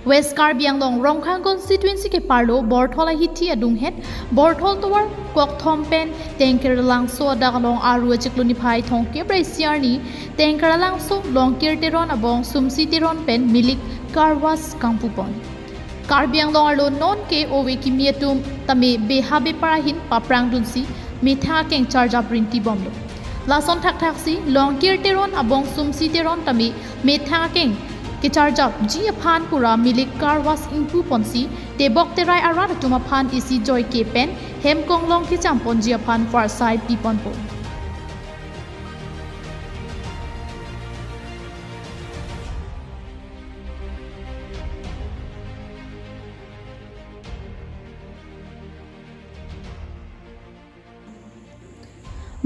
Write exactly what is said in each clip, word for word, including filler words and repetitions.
West Karbi Anglong Rongkhang constituency keparlo Borthol ahithi adunghet Borthol tovar kokthom pen Tengkeralangso adak along Aru achiklo niphai thomkep ra isi arni Tengkeralangso Longkir Teron abong Sumsi Teron pen milik car wash kangpupon. Karbi Anglong arlo non ke ove kimi atum tame beha bepar ahin paprangdunsi methang akeng charjap rintibomlo. Lason thakthaksi Longkir Teron abong Sumsi Teron tame methang akeng kecharjapji aphan pura milik car wash ingpuponsi tebok terai arat atum aphan isi joike pen hem konglong kechamponji aphan varsai piponpo.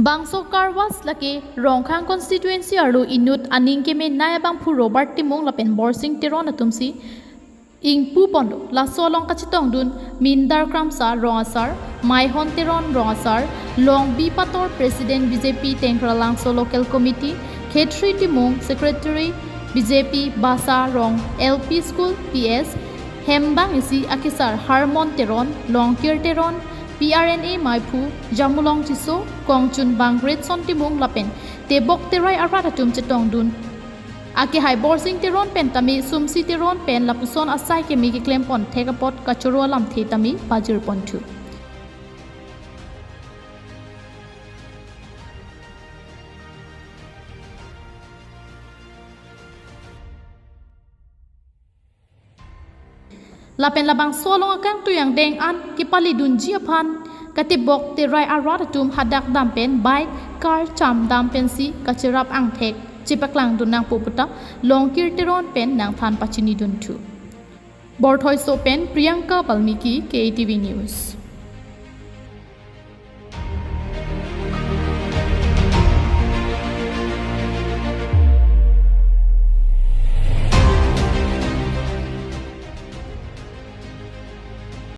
Bangso car wash lake Rongkhang constituency arlo inut aning kemenei abangphu Robert Timung lapen Borsing Teron atumsi ingpuponlo. Laso along kachetongdun Mindar Kramsa rong asar, Maihon Teron rong asar, Longbi Pator President B J P Tengkeralangso Local Committee, Khetri Timung Secretary B J P Basa rong L P School P S, hembang isi akesar Harmon Teron, Longkir Teron, P R N A maiphu Jamulong Tisso, Kongchunbang Greatson Timung lapen tebok terai arat atum chetongdun. Akehai Borsing Teron pen tame Sumsi Teron pen lapuson asai keme keklempon thek apot kachoro alamthe tame pajirponthu. Lapen labangso along akangtui angdeng an kepaledunji aphan katebok terai arat atum hadak dam pen bike car cham dam pensi kacherap angthek chepaklangdun nangpo puta Longkir Teron pen nangthan pachinidunthu. Borthoi so pen Priyanka Balmiki, K A T V News.